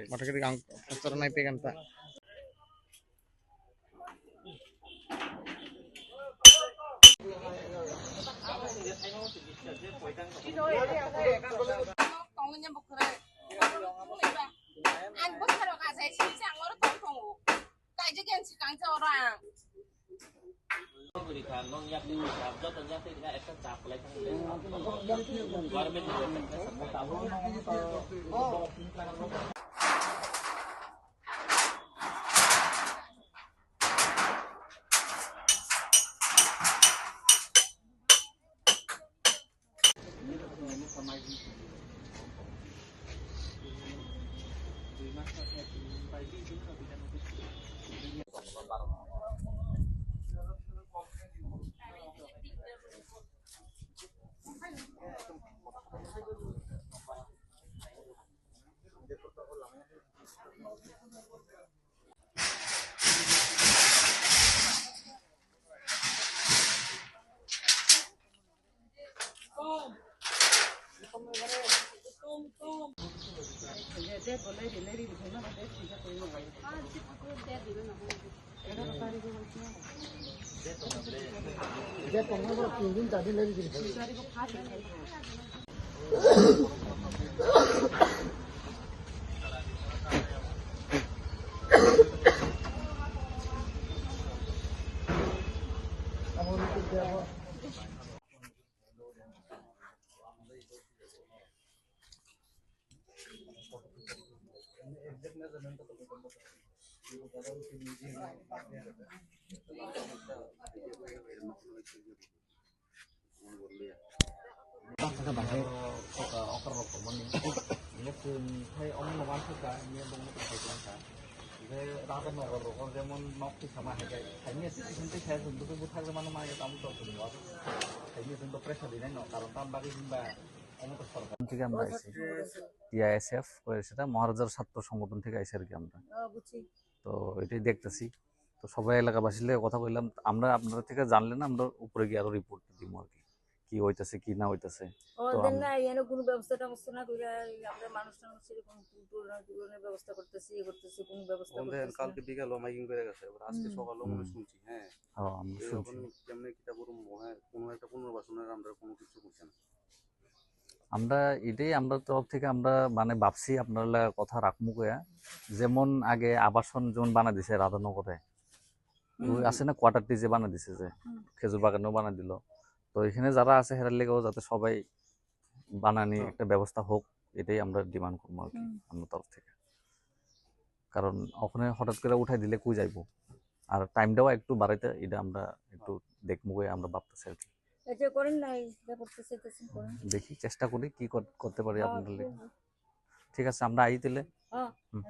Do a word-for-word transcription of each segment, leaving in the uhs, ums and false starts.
Matakiri ang pastor nai pegan ta. Ang bwsarok achai sini chang oro tong tongo. Kaijak yang sikang cha oro ang. Thik amra aisi. T I S F, ওই সেটা মহারাজার ছাত্র সংগঠন থেকে আইসি আর কি আমরা। ও, বুঝছি। তো এটাই দেখতেছি। তো সবাই এলাকাবাসীর লগে কথা কইলাম, আমরা আপনারা থেকে জানলে না, আমরা উপরে গিয়ে আরো রিপোর্ট দিব আর কি, কি হইতাছে, কি না হইতাছে। ও, তো দেন আম- না, এনে কোনো ব্যবস্থা ট্যবস্থা না করে, এই আমরা মানুষ টানুষ সেরকম টুর না টুরের ব্যবস্থা করতেছি, ইয়ে করতেছি, কোনো ব্যবস্থা ওদের করতেছি না। কালকে বিকালে মাইকিং করে গেছে, এবার আজকে হুম। সকালেও মনে হুম। শুনছি, হ্যাঁ। হ্যাঁ, আমরা এরকম শুনছি। কেমনে কিতা করবো, হ্যাঁ, কোনো একটা পুনর্বাসনের আমরা কোনো কিছু করছে না। আমরা এটাই, আমরা তরফ থেকে আমরা মানে ভাবছি আপনারা কথা রাখমু কয়া, যেমন আগে আবাসন যেমন বানা দিছে রাধানগরে, ওই হুম। আছে না কোয়ার্টারটি যে বানা দিছে যে হুম। খেজুর বাগানেও বানা দিল, তো এখানে যারা আছে হেরার লেগেও যাতে সবাই বানানি হুম। একটা ব্যবস্থা হোক, এটাই আমরা ডিমান্ড করবো আর কি হুম। আমরা তরফ থেকে। কারণ ওখানে হঠাৎ করে উঠাই দিলে কই যাইবো? আর টাইমটাও একটু বাড়াইতে, এটা আমরা একটু দেখবো কই আমরা ভাবতেছি আর কি। এটা করেন না, এটা করতে চাইতেছেন, করেন। দেখি, চেষ্টা করি কি কর-, করতে পারি হ্যাঁ, আপনাদের ঠিক লাগি। আছে। ঠিক আছে, আমরা আই তাহলে। হ্যাঁ। হুম।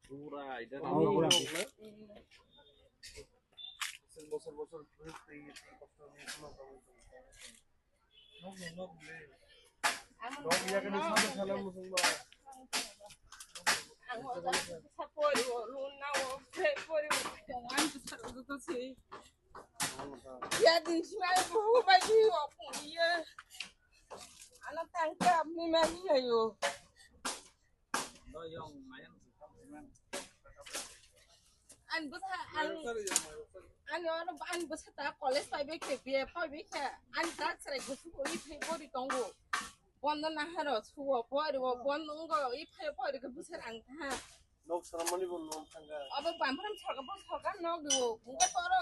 পুরা এটা বছর বছর ঘুরে ফিরে এই কষ্ট আমি এখনো পাবো। Ya din shi ma ko ba ji wa ku ye. Ana tan ka mi ma ni ayo. An bwsa an, an oro an bwsa ta college pai bai khe, B A pai bai khe, an ta chwrai gusu ko i phai bori tongo. Bondo naharo suo bori o bondo ngo i phai bori khe bwsa ang ta. Nok saramani bo nok thanga. Abo bampram sarga bo sarga nok di o. Ngo toro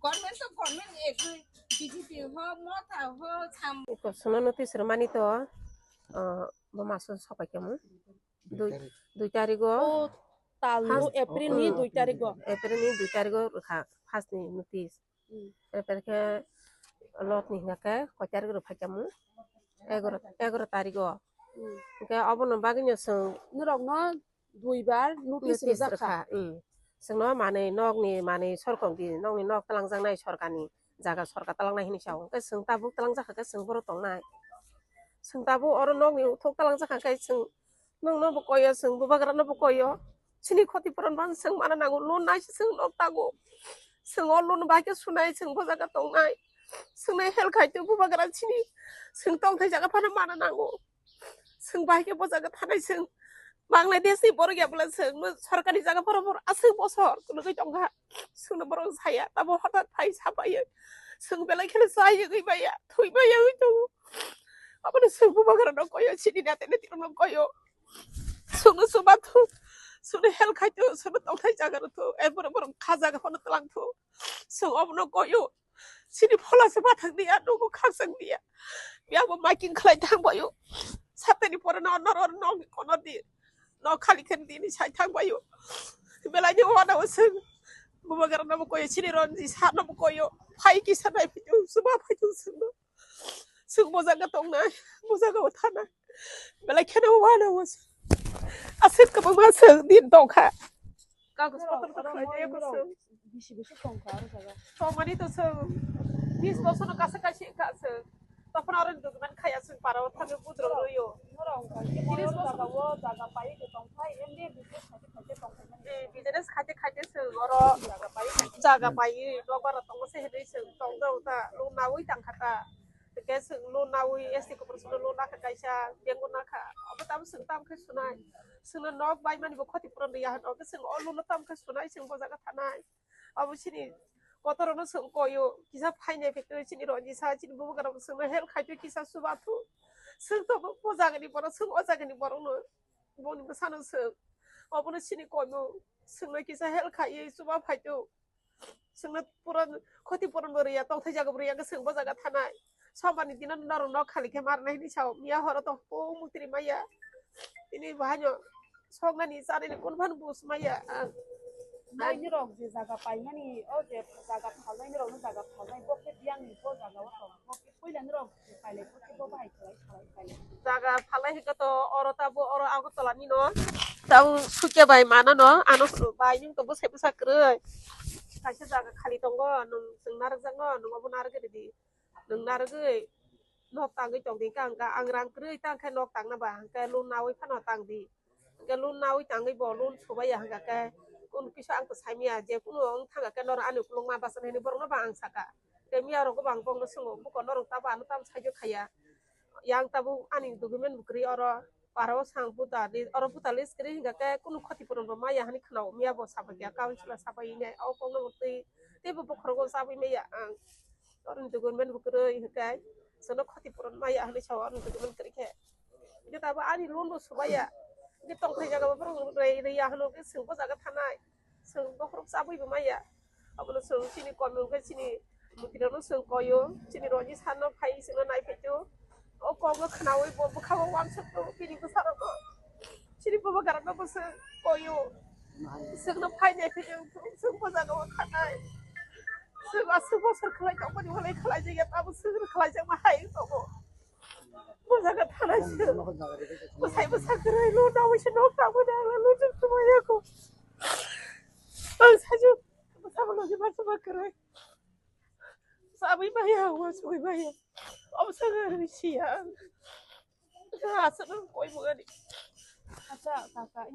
government to government ek B J P ho mota ho sam. Ko sono notice romani to, ah, bo maso sopai kemo. Dui, dui tarigo. O, tal no April ni dui tarigo. April ni dui tarigo rwkha first ni notice. Hmm. April khe lot ni hingkha khe koi tarigo rwphai kamo. Egaroh, egaroh tarikh o. Hmm. Hwnkhe obono bagwino chwng Norokno duibar notice notice rijak kha. Rwkha, hmm. Chwngno manwi nokni manwi sorkok di, nokni nok twlangjaknai sorkarni jaga sorkar twlangnai hinwi sao. Hwnkhe chwng tabuk twlangjakha khe chwng bohrok tongnai. Chwng tabuk oro nokni uthok twlangjakha khe chwng nwngno bo koyo, chwng bubagrano bo koyo. Chini khoti puron ban chwng mana nango, loan naisi chwng nok tango. Chwng o loan bai khe sunai, chwng bo jaga tongnai. Chwngno help khai twi bubagra chini. Chwng tongthai jaga phano mana nango. Chwng bai khe bo jaga thanai chwng. Bangladesh ni borok ya bwla chwng no sorkari jaga phano borok aswk bosor kunugwi tongkha. Chwngno borok saya, tamo hothat phai sapaio. Chwng belai kheno chayogwi maya, thwi maya wngwi tongo. Abono chwng bubagrano koyo, chini nete nete rokno koyo. Chwngno chuba thu, chwngno help khai thu, chwngno tongthai jaga rw thu, e borok borok kha jaga phano twlang thu. Chwng obono koyo. Chini phola se bathang dia, nugo khakchang dia. Yang bo making khlai thang bayo. Satani pore no nor nong kono di. No khali khen dini sai thang bayo. Belai ni wana o chwng. Bubagrano bo koyo, chini Ronji sano bo koyo. Phai kisa nai phitu, chuba phaitu chwngno. Chwng bo jaga tongnai, bo jaga o thanai. Belai kheno wana o chwng. Aswk kwbangma chwng din tongkha. Kagos potor to khlai tei ko chwng. Bisi bisi tongkha aro jaga. Tongmani to chwng bis bosor no kasa kaisa wngkha chwng. Tokon aro document khaya chwng para o thangwi budro rwio. Norok wngkha khe tiris bosor jaga o jaga pai tongthai M B A business khaite khaite tongthai mani. Eh, business khaite khaite chwng oro jaga pai khaite jaga pai nokbar rok tongo se hinwi chwng tongjago ta, loan nawi tangkha ta. Hwnkhe chwng loan nawi S T corporation o loan nakha kaisa, bank o nakha. Obo tamo chwng tamo khe sunai. Chwngno nok baimani bo khoti puron rwya hwno. Hwnkhe chwng o loan no tamo khe sunai, chwng bo jaga thanai. Abo chini kotorno chwng koyo, kisa phainai factory chini Ronji sa, chini bubagra bo chwngno help khai twi kisa chuba thu. Chwng to bo, bo jagani borok, chwng o jagani borokno, boni bwsano chwng. Obono chini koimo, chwngno kisa help khaiwi chuba phai twi. Chwngno pura khoti puron bo rwya, tongthai jaga bo rwya, hwnkhe chwng bo jaga thanai. Sombani dino norok nok khali khe marnai hinwi sao, miya horo to po mutri maya. Tini bahaino soknani chanini kun phano bus maya ang. Nai norok je jaga paimani, o je jaga phalnai norokno jaga phalnai, bo khe biyangni bo jaga o tong, bo khe puila norok je pailai, bo khe bo bahai khlai, khlai, khlai. Jaga phalnai hwnkhe to oro tabo, oro Agartala ni no. Tabo sukya bai mana no, ano bai nwng to bwsai bwsa kwrwi. Kaisa jaga khali tongo, nwng chwng narwkjakno, nwng obo narwk rwdi. Nwng narwgwi nok tangwi tongdi, hwnkhe ang, ang rang kwrwi ta hwnkhe nok tangna ba, hwnkhe loan nawi phano tangdi. Hwnkhe loan nawi tangwi bo loan subaiya hwnkha khe, kunu kisa ang to saimanya, je kunu wng thangkha khe norok ani ukulukma bachana hinwi borokno bo ang sakha. Tei miya rokbo bo ang bokno swngo, buko norok tamo ano tamo saijo khaiya. Yang tabuk ani document bo kwrwi oro, para o sang buta li-, oro buta list kwrwi hwnkha khe kunu khoti puron bo maya hinwi khwnao, miya bo sabaikha, councilor sabai hinwi o kokno bo twi, teibo bokhorogo chabwi maya ang. Oro ni document bo kwrwi hwnkhe chwngno khoti puron maya hinwi sao, oro ni document kwrwi khe. Hwnkhe tabuk ani loan bo subaiya. Hwnkhe tongthai jaga bo borok rwi, rwiya hwno hwnkhe chwng bo jaga thanai. Chwng bokhorok chabwi bo maya. Abono chwng chini komi hwnkhe chini mwtwirokno chwng koio. Chini Ronji sano phai chwngno naiphaitu. O kokno khwnaui bo bwkha o uansukgo bini bwsarokno. Chini bubagrano bo chwng koio. Chwngno phai naiphaitu chwng bo jaga o khanai. Chwng aswk bosor khlai tongmani ualai khlaijakya, tabuk chwng khlaijakma hai tongo. Bo jaga thanai se. Bwsai bwsa kwrwi loan nawi se nok tangmani ang loan chwng tongmani ako. Ang sajwk bwsa bo logi bwsa bo kwrwi. Sabwi maya, uansugwi maya. Omo saka kwrwi siya. Aswk nang koi mungani. Acha kaka.